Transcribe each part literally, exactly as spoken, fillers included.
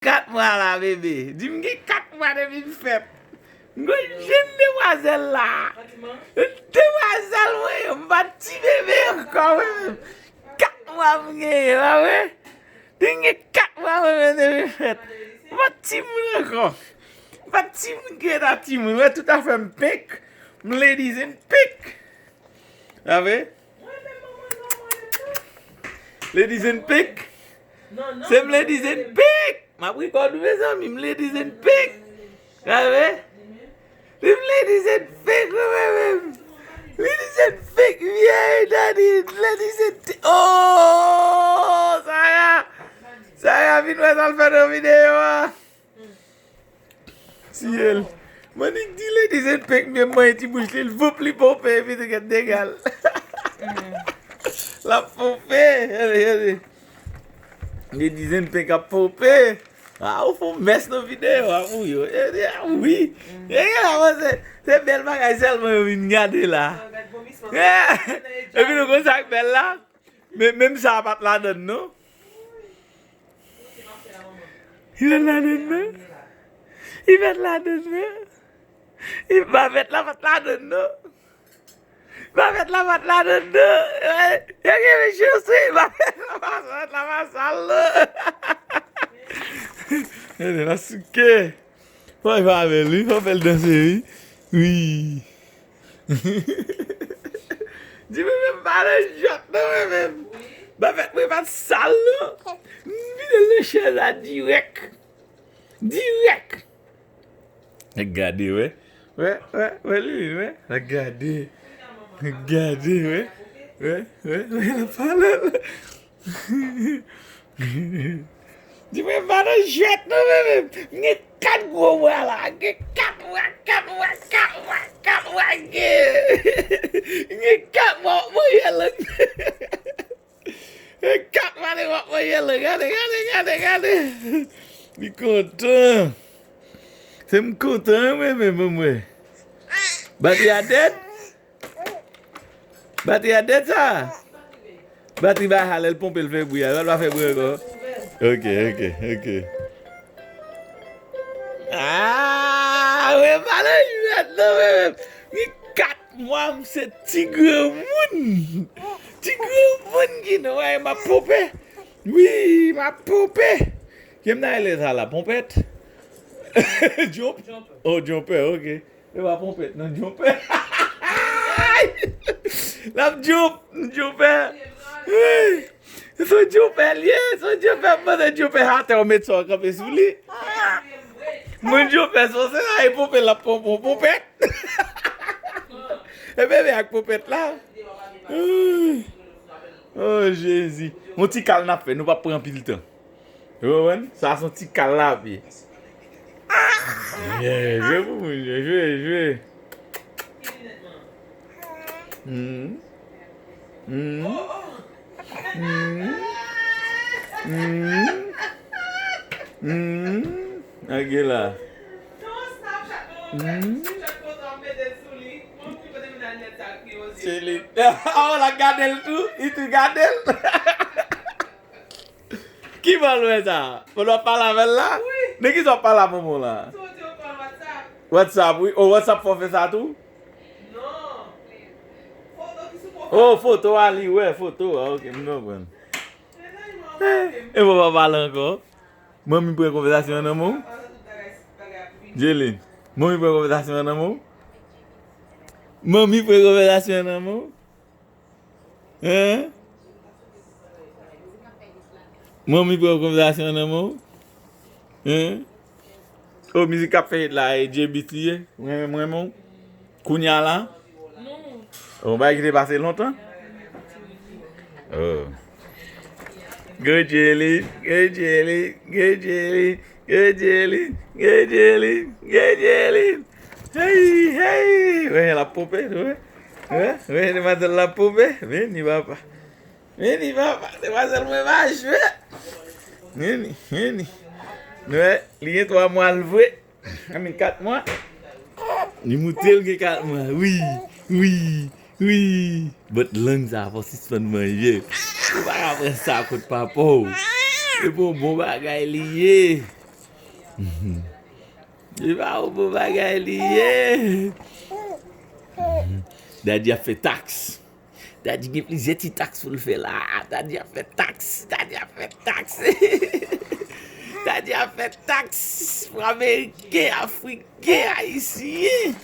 kat mwa la, bebe. Di m gen kat mwa depi m fèt. M gon jenn demwazèl la. Demwazèl mwen, m pa t ti bebe ankò, mwen menm. Kat mwa m genyen, pa vre? Li gen kat mwa mwen menm depi m fèt. M pa t timoun ankò. M pa t timoun ki rete timoun. Wè, tout afè m pink. M ladies in pink. Sa vre? Ladies in pink. Se m ladies in pink. M ap rekòd ou, mezanmi. M ladies in pink. Sa vre? Li vle di se fake, wi, wi, wi. Li di se fake, vye, daddy. Li di se ti-, oh, Sarah. Sarah, vin wè sa l fè nan videyo a. Siyèl. Manik di li di se fake, men mwen ti bouch li, l voup li ponpe, epi te gèt degal. L ap ponpe. Gade, gade. Li di se fake ap ponpe. A, ou fè yon mès nan videyo a pou yo. E, e, a, wi. E, e, a, se, se bèl bagay sèlman yo vin gade la. E, epi nou konn sa k bèl la? Men, menm sa a pa t ladann, non. Li pa t ladann, non. Li pa t ladann, non. Li pa fèt la, pa t ladann, non. Bavèt la pa t ladan, non. Yo gen mesye wi. Bavèt la pa, bavèt la pa sal, non. Gade, l ap souke. Fò l pa avè l, wi. Fò l fè l danse, wi. Wi. Di mwen menm pa nan jwèt, non, mwen menm. Bavèt mwen pa t sal, non. M vide l nan chèz la dirèk. Dirèk. Gade, wè. Wè, wè, wè, li, wè. Gade. Gade, wè. Wè, wè, wè, l ap pale. Di mwen pa nan jwèt, non, men, men. M gen kat gwo bra la. M gen kat bra, kat bra, kat bra, kat bra, gen. M gen kat bra, mwen, yè lang. E kat pale w ap manje l. Gade, gade, gade, gade. Li kontan. Se m kontan, wi, men, men, mwen. Batri a dèd? Batri a dèd, sa? Batri bay halè, l ponpe, l fè bri a. L pa fè bri ankò. Ok, ok, ok. Ah, wi, pale jwèt, non, men, men. Li kat Mwa, m se ti granmoun. Ti granmoun ki nan, wè, m ap ponpe. Wi, m ap ponpe. Ki m nan rele sa la, ponpèt? Jump? Oh, jumper, ok. E pa ponpèt, non, jumper. L ap jump, jumper. Wi. Se yon jumper l ye, se yon jumper, m panse jumper atè, ou met sa, w kanpe sou li. Moun jumper, se sa, e ponpe, l ap ponpe, ponpèt. E bebe ak ponpèt la. Oh, Jezi. Yon ti kal n ap fè, nou p ap pran anpil tan. Ou konprann? Sa se yon ti kal la ap ye. Byen, jwe pou moun, jwe, jwe, jwe. Hmm. Hmm. Hmm. Hmm. Hmm. Gade la. Hmm. Chili. Oh, l ap gade l tou. Li tou gade l. Ki bò l wè sa? Fò l w ap pale avè l la? Wi. De ki sa w ap pale a manman w la? Sou di w pran WhatsApp. WhatsApp, wi. Oh, WhatsApp fè w fè sa tou? Non. Foto ki sou pwofil. Oh, foto a li wè, foto a. Ok, m konprann. Mezanmi, mwen. Eh, e papa pale ankò. Manmi pran konvèsasyon an nan men w. Jeline, manmi pran konvèsasyon an nan men w. Manmi pran konvèsasyon an nan men w. Hein? Manmi pran konvèsasyon an nan men w. Hein? Oh, mizik k ap fè hit la, e J B T ye. Mwen, mwen, mwen. Kounye a la? Non. Oh, bagay ki te pase lontan? Oh. Go Jelly, go Jelly, go Jelly, go Jelly, go Jelly, go Jelly. Hey, hey. Wè, l ap ponpe, wè. Wè, wè, demwazèl la ap ponpe. Vini, papa. Vini, papa. Demwazèl mwen pa jwe. Vini, vini. Wè, li gen twa mwa l vre. Anmen kat mwa. Li moute l gen kat mwa. Wi, wi, wi. But lang sa fò sispann manje. Ou pa ka pran sa kot papa w. Se pou bon bagay li ye. E pa yon bon bagay li ye. Daddy ap fè taks. Daddy gen plizyè ti taks pou l fè la. Daddy ap fè taks. Daddy ap fè taks. Daddy ap fè taks pou Ameriken, Afriken, Ayisyen.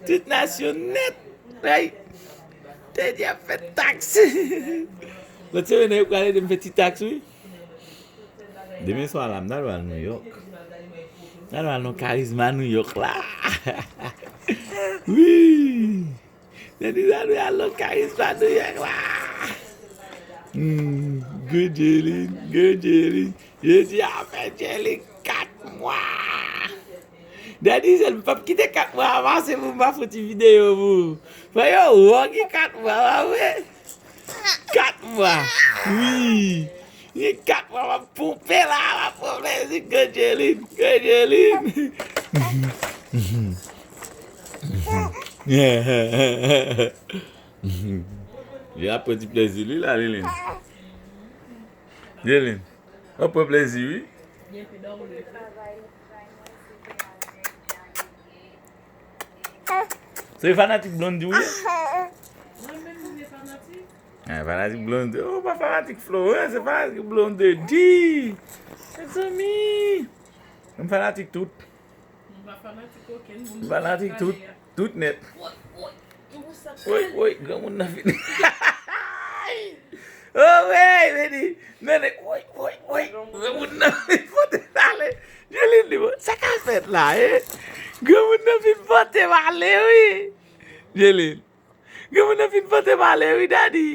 Tout nasyon nèt. Ay. Daddy ap fè taks. Lòt semèn nan, yo prale de m fè ti taks, wi. Demen swa la, m ta dwe al New York. M ta dwe al nan Karizma New York la. Wi. Demen ta dwe al nan Karizma New York la. Hmm, good Jelin, good Jelin. Jezi a fè Jelin kat mwa. Daddy, sèl m p ap kite kat mwa a pase pou m pa fè ti videyo pou ou. Fò yo wè w gen kat mwa, pa vre? Kat mwa. Wi. Gen kat mwa, m ap ponpe la, m ap pran plezi, good Jelin, good Jelin. Li ap pran ti plezi li la, Lilin. Jelin, w ap pran plezi, wi. Se fanatik Blondedy ou ye? Mwen menm, mwen fanatik. Ah, fanatik Blondedy. Oh, pa fanatik Florence, se fanatik Blondedy. Mezanmi. M fanatik tout. M pa fanatik okenn moun. M fanatik tout. Tout nèt. Woy, woy, granmoun nan fin. Oh, wey, vini. Nene, woy, woy, woy. Granmoun nan fin pote ale. Jelin li, bon, sa k ap fèt la, eh? Granmoun nan fin pote m ale, wi. Jelin. Granmoun nan fin pote m ale, wi, Daddy.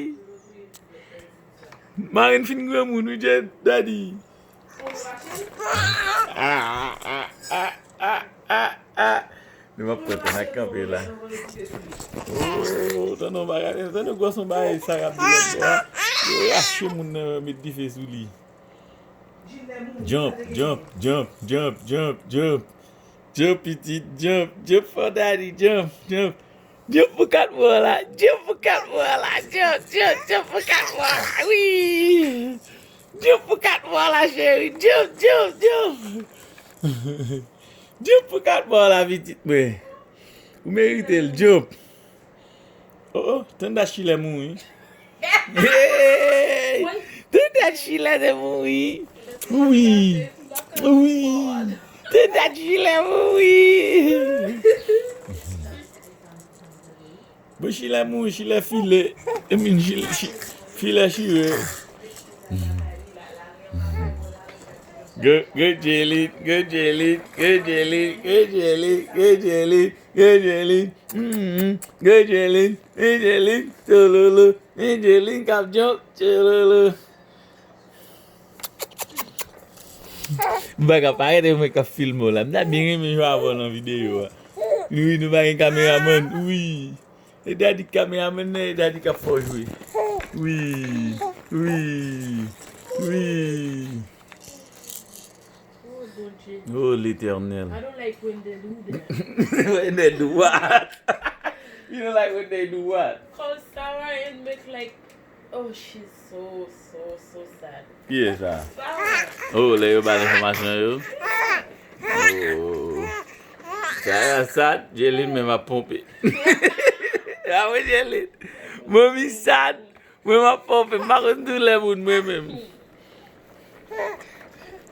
Marenn fin granmoun, wi, Daddy. Ah, ah, ah, ah, ah, ah, ah. Nou ap kontan nan kanpe la. Oh, tande yon bagay, tande yon gwòs yon bagay sa k ap di lòt bò a. Yo rache moun nan, met dife sou li. Jump, jump, jump, jump, jump, jump. Jump, pitit, jump, jump for daddy, jump, jump. Jump pou kat mwa la, jump pou kat mwa la, jump, jump, jump pou kat mwa la, wi. Jump pou kat mwa la, cheri, jump, jump, jump. Jump pou kat mwa la, pitit mwen. Ou merite l, jump. Oh, oh, tande chilè mouri. Hey! Tande chilè te mouri. Wi. Wi. Tande chilè mouri. Bon, chilè mouri, chilè file. I mean, chilè, chi-, filè chire. Good, good Jelin, good Jelin, good Jelin, good Jelin, good Jelin. Good Jelin, mm, good Jelin, good Jelin, tchololo, good Jelin k ap jump, tchololo. M pa ka parèt e mwen k ap filme w la. M ta byen renmen jwe avè w nan videyo a. Wi, nou pa gen kameramann. Wi. E daddy k kameramann nan, e daddy k ap fè w jwe. Wi. Wi. Wi. Oh, Bondye. Oh, Letènèl. I don't like when they do that. When they do what? You don't like when they do what? Call Sarah and make like, oh, she's so, so, so sad. Kiyès sa? Sarah. Oh, lè yo ba l enfòmasyon yo. Oh. Sarah sad, Jelin menm ap ponpe. A wi, Jelin. Manmi sad. Mwen m ap ponpe, m pa konn doulè moun mwen menm.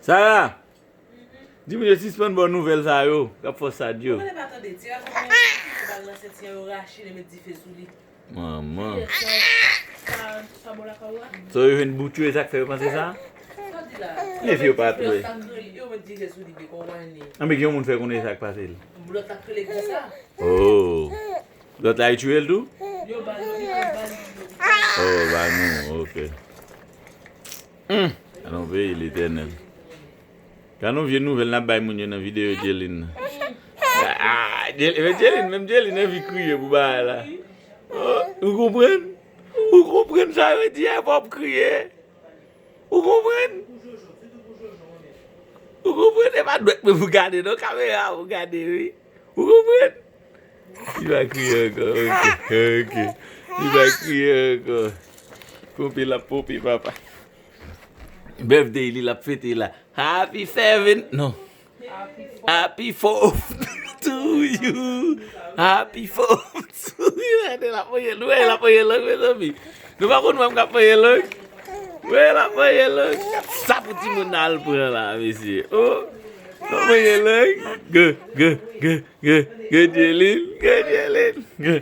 Sarah, di moun yo sispann ba w nouvèl sa yo, k ap fè w sad yo. Ou konnen pa tande, ti gason mwen, yo ba l nan senti an, yo rache l, yo met dife sou li. Manman. Sa, sa, sa bò lakay ou a? So yo jwenn boutyo, e sa k fè yo panse sa? Sa w di la? Leve yo pa twè. Yo met dife sou li, de kò w wane. Anben ki yon moun fè konnen sa k pase l? Lòt la k rele di sa. Oh. Lòt la, yo tiye l tou? Yo ba l, yo ba l. Oh, ba nou, ok. Hmm. Alon veye Letènèl. Gade yon vye nouvèl n ap bay moun yo nan videyo Jelin nan. Ah, Jel-, men Jelin, menm Jelin anvi kriye pou bagay la. Oh, ou konprann? Ou konprann sa yo di a, fò w kriye. Ou konprann? Ou konprann? E pa dwèt mwen pou gade, non, kamera pou gade, wi. Ou konprann? Li pa kriye ankò, ok, ok. Li pa kriye ankò. Ponpe l ap ponpe, papa. Birthday li, l ap fete la. Happy seven, non. Happy fourth to you. Happy fourth to you. Gade l ap manyen, nou wè l ap manyen lang, mezanmi. Nou pa konn wè m k ap manyen lang. Wè l ap manyen lang. Sa pou timoun nan al pran la, mesye. Oh, l ap manyen lang. Go, go, go, go, go, Jelin, go, Jelin, go.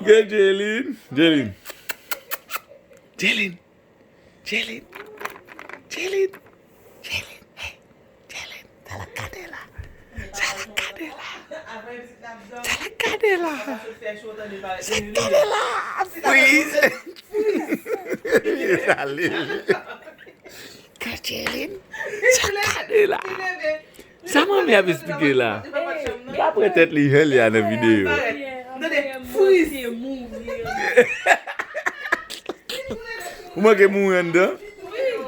Go, Jelin, Jelin. Jelin. Jelin. Jelin. Jelin. Hey. Jelin. Sa l ap gade la. Sa l ap gade la. Sa l ap gade la. Sa l ap gade la. Freeze. Li sale. Ka Jelin. Sa l ap gade la. Sa manmi ap esplike la? Li pa pran tèt li jan li a nan videyo. Tande, friz. Ou manke mouri anndan?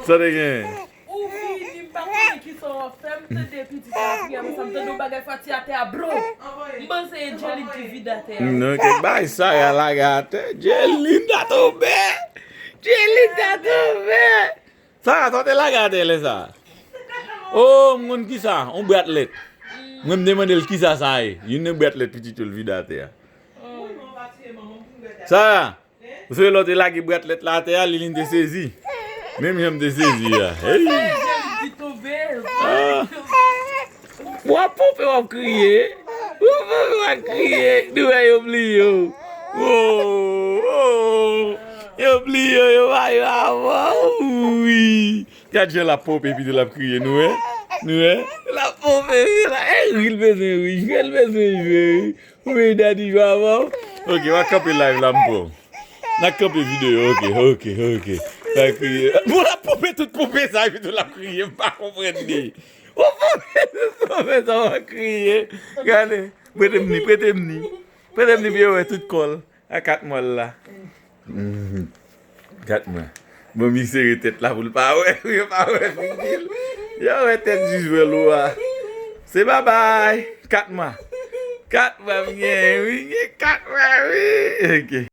Sa te gen? Ou vini, m pa konnen ki sa w ap fè, m tande pitit la ap kriye, apre sa m tande yon bagay fati atè a, blo. M panse e Jelin ki vide atè a. Non, kèk bagay sa y a lage atè. Jelin ta tonbe. Jelin ta tonbe. Sara, sa w te lage atè lè sa a? Oh, m konn kisa, yon bwat lèt. Mwen, m te mande l kisa sa ye. Youn nan bwat lèt pitit yo l vide atè a. Sara, ou sonje lè w te lage bwat lèt la atè a, Lilin te sezi. Menm jan m te sezi a. Hey! Ah! W ap ponpe, w ap kriye. W ap ponpe, w ap kriye. Nou wè yo bliye w. Oh, oh. Yo bliye w, yo pa yo avè w. Wi. Gad jan l ap ponpe epi tou l ap kriye. Nou wè? Nou wè? L ap ponpe, wi, la. E ri l bezwen ri. Jwe l bezwen jwe, wi. Ou vin dadi jwe avè w. Ok, w a kanpe live la, m pran w. N a kanpe videyo, ok, ok, ok. Pa kriye. Bon, l ap ponpe tout ponpe sa, epi tou l ap kriye, m pa konprann li. Ou ponpe tout ponpe sa, w a kriye. Gade, prete m ni, prete m ni. Prete m ni pou yo wè tout kò l. A kat mwa l la. Mhm. Kat mwa. Bon, mi sere tèt la pou l pa wè, pou yo pa wè figi l. Yo wè tèt jij wè lou a. Se babay. Kat mwa. Kat mwa m gen, wi, m gen kat mwa, wi. Ok.